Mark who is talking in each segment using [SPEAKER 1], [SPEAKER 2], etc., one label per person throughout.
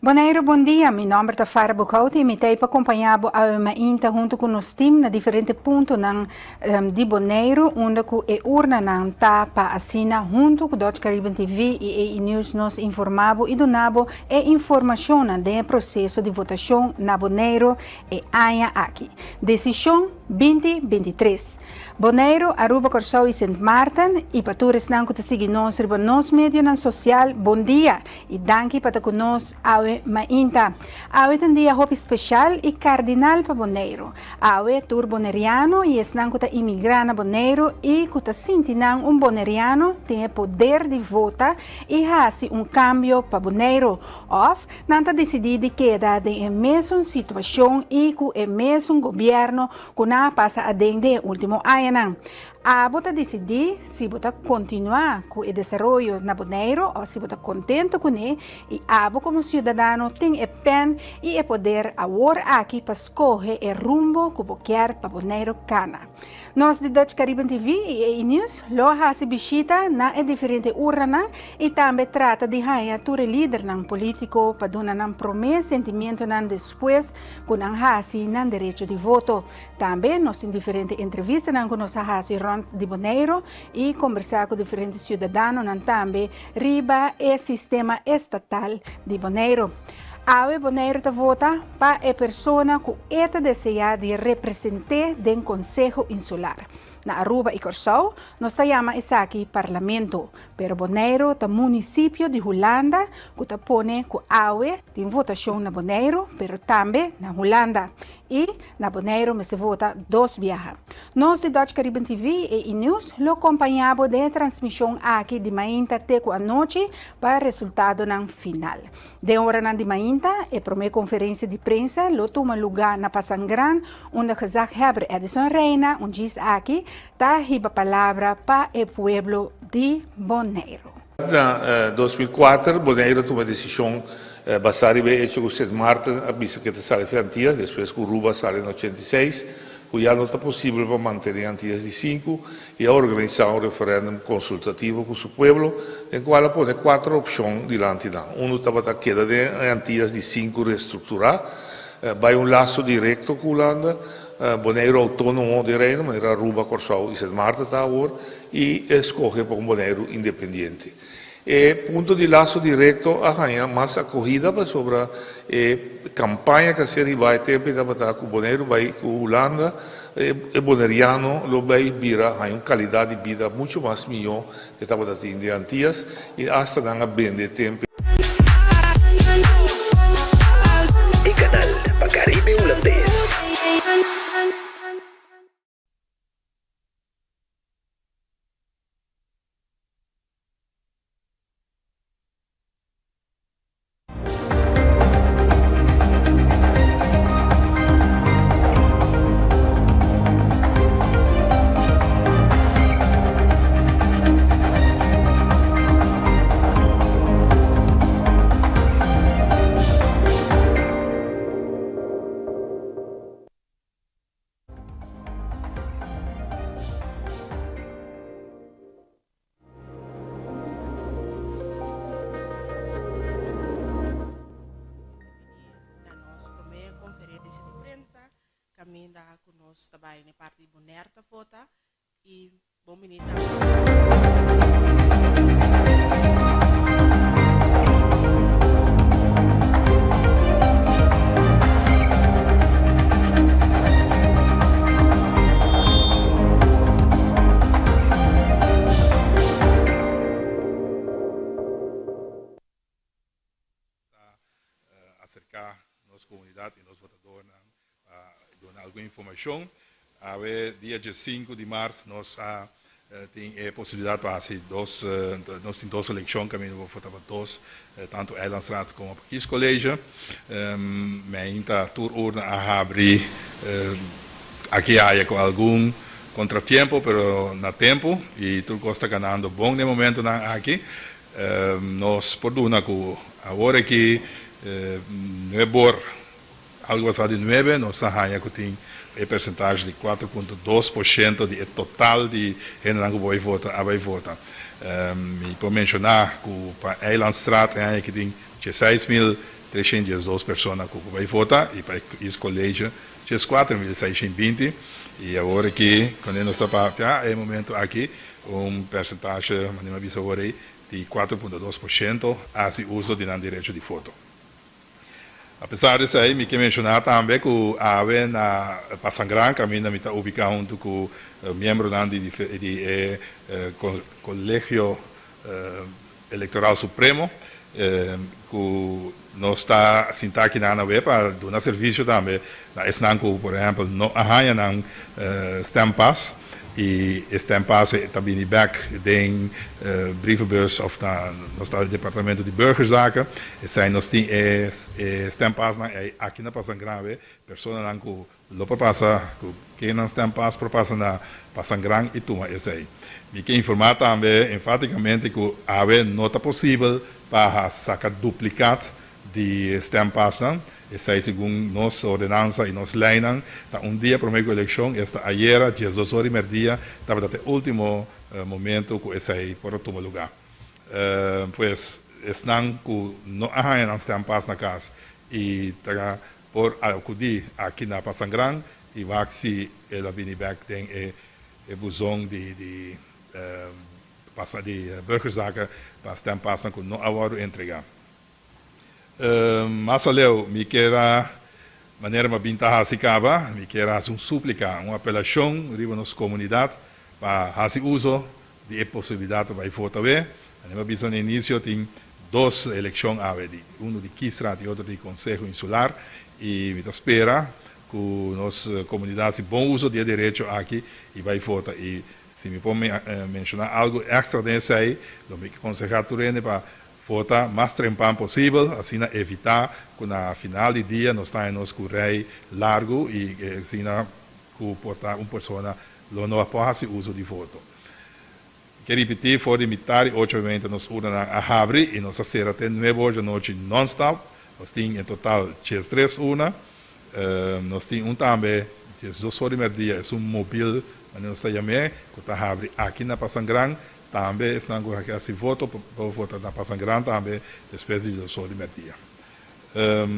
[SPEAKER 1] Boneiru bon dia, mi nòmber ta Farah Boekhout i mi ta ei pa kompañá bo awe mainta huntu ku nos tim na diferente puntonan di Boneiru unda ku e urnanan ta pa asina huntu ku Dutch Caribbean TV i EI News nos informá bo i duna bo e informashonnan den e proseso di votashon na Boneiru e aña aki. Desishon binti 23. Boneiru, Aruba, Kòrsou i Sint Maarten i pa tur esnan ku ta sigui nos riba nos medionan sosial, bon dia! I danki pa ta ku nos awe mainta. Awe ta un dia hopi speshal i kardinal pa Boneiru. Awe tur boneriano i esnan ku ta imigrá na Boneiru i ku ta sinti nan un boneriano tin e poder di vota i hasi un kambio pa Boneiru. Òf nan ta disidí di keda den e mesun situashon i ku e mesun gobièrnu ku nan a pasa aden den e último añanan. Abo ta disidí si bo ta kontinuá ku e desaroyo na Boneiru òf si bo ta kontentu kuné i abo komo siudadano tin e pèn i e poder awor aki pa skohe e rumbo ku bo kier pa Boneiru kana. Nos di Dutch Caribbean TV i EI News lo hasi bishita na e diferente urnanan i tambe trata di haña tur e lidernan polítiko pa duna nan promé sentimientonan despues ku nan hasi nan derecho di voto. Tambe nos tin diferente entrevistanan ku nos a hasi rònt di Boneiru i kombersá ku diferente siudadanonan tambe riba e sistema estatal di Boneiru. Awe Boneiru ta vota pa e persona ku e ta deseá di represent'é den Konseho Insular. Na Aruba i Kòrsou nos ta yama esaki Parlamento, pero Boneiru ta munisipio di Hulanda ku ta pone ku awe tin votashon na Boneiru pero tambe na Hulanda. I na Boneiru mester vota dos biaha. Nos di Dutch Caribbean TV i E News lo kompañá bo den e transmishon aki di mainta te ku anochi pa resultadonan final. Den oranan di mainta e promé konferensia di prensa lo tuma lugá na Pasangran unda gezaghebber Edison Reina un djis aki ta hiba palabra pa e pueblo di Boneiru.
[SPEAKER 2] Na 2004 Boneiru a tuma e desishon Basá riba e echo ku Sint Maarten a bisa ku e ta sali fi Antias despues ku Aruba a sali na 86, ku ya no ta posibel pa mantené Antias di sinku i a organisá un referèndum konsultativo ku su pueblo den kual a pone kuater opshon dilanti nan. Unu tabata keda den e Antias di sinku restrukturá, bai un laso direkto ku Hulanda, Boneiru outónomo den Reino manera Aruba, Kòrsou i Sint Maarten ta awor, i skohe pa un Boneiru independiente. E punto di laso direkto a haña mas akohida pasobra e kampaña ku a ser hibá e tempu ei tabata ku Boneiru bai ku Hulanda, e boneriano lo bai bira haña un kalidat di bida muchu mas mihó ku e tabata tin den Antias i asta nan a bende e tempu.
[SPEAKER 3] E kanal pa Karibe Hulandes.
[SPEAKER 4] Na nos prome conferencia di prensa caminda cu nos ta bay na e parti di Bonaire ta vota y bon bini tambe.
[SPEAKER 5] Ta aserká nos komunidat i nos votadornan pa duna algun informashon. Awe dia diesinku di mart nos a tin e posibilidat pa hasi dos, nos tin dos elekshon kaminda bo vota pa dos, tantu Eilandstraat komo pa Kiescollege. Meinta tur urna a habri aki aya ku algun kontratiempo pero na tempu i tur kos ta ganando bon den momentunan aki. Nos por duna ku awor aki nuebe or algu pasá di nuebe nos ta haña ku tin e persentahe di 4.2% di e total di hendenan ku por bai vota a bai vota. Mi por menshoná ku pa Eilandstraat e aña aki tin 16.000. 312 persona ku bai vota i pa e kiescollege 14620 i awor aki kuné nos ta papia e momento aki un persentashe manera mi a bisa awor ei di 4.2% a hasi uso di nan derecho di voto. Apesar di esei mi ke menshoná tambe ku awe na Pasangran kaminda mi ta ubiká huntu ku miembronan di di e Kolegio Elektoral Supremo ku nos ta sinta akinan awe pa duna servisio tambe na esnan ku por ehèmpel no a haña nan stempas i e stempas ta bini bèk den brievenbus òf na nos ta departamento di burgerzaken. Esei nos tin e stempasnan ei aki na Pasangran awe personanan ku lo por pasa ku ke nan stempas por pasa na Pasangran i tuma esei. Mi ke informá tambe enfatikamente ku awe no ta posibel pa saka duplikat di stempasnan. Esei segun nos ordenansa i nos leinan ta un dia promé ku elekshon, esta ayera 12 or i merdia tabata ta e último momento ku esei por a tuma lugá. Pues esnan ku no a haña nan stempas na kas i ta por akudí aki na Pasangran i wak si el a bini bèk den e buzon di di di burgerzaken pa stempasnan ku no a wòrdu entregá. Mas aleu, mi kier a, manera mi a bin ta hasi kaba, mi kier a hasi un súplika, un apelashon riba nos komunidat pa hasi uso di e posibilidat pa bai vota awe. Manera mi a bisa na inisio, tin dos elekshon awe, di unu di Kiesraad i otro di Konseho Insular, i mi ta spera ku nos komunidat hasi bon uso di e derecho aki i bai vota. I si mi por menshoná algu èkstra den esei, lo mi konsehá tur hende pa Vota mas trempan posibel, asina evitá ku na final di dia nos ta haña nos ku rei largu i asina ku por ta un persona lo no a por hasi uso di voto. Mi ke ripití, for di mitar di ocho meinta nos urnanan a habri i nos a sera te nuebe or djanochi nònstòp. Nos tin en total 13 urna. Nos tin un tambe 12 or di mèrdia, esun mobil manera nos ta yam'é, ku ta habri aki na Pasangran. Tambe esnan ku a hasi voto por vota na Pasangran tambe despues di 2 or di mèrdia.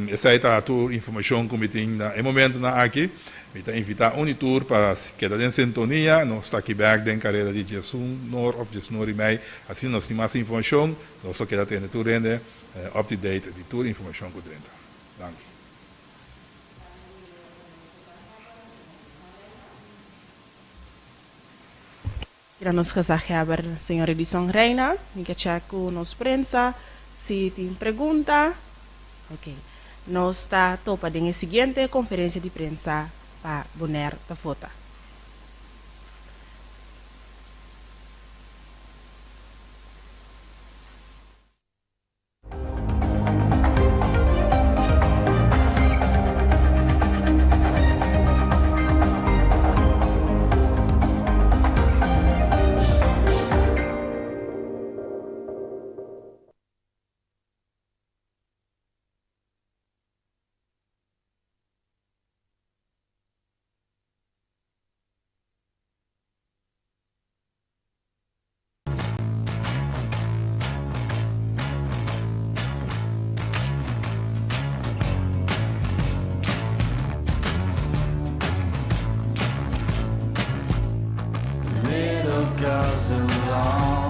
[SPEAKER 5] Esei ta tur informashon ku mi tin na e momentunan aki. Mi ta invitá un i tur pa keda den sintonia. Nos ta aki bèk den kareda di 11 or òf 11 or i mei. Asina nos tin mas informashon, nos lo keda tene tur hende up to date di tur informashon ku drenta. Danki.
[SPEAKER 4] Kira nos gezaghebber señor Edison Reina. Mi ke check ku nos prensa si tin pregunta. Ok. Nos ta topa den e siguiente konferensia di prensa pa Bonaire ta vota.
[SPEAKER 6] Little girls alone.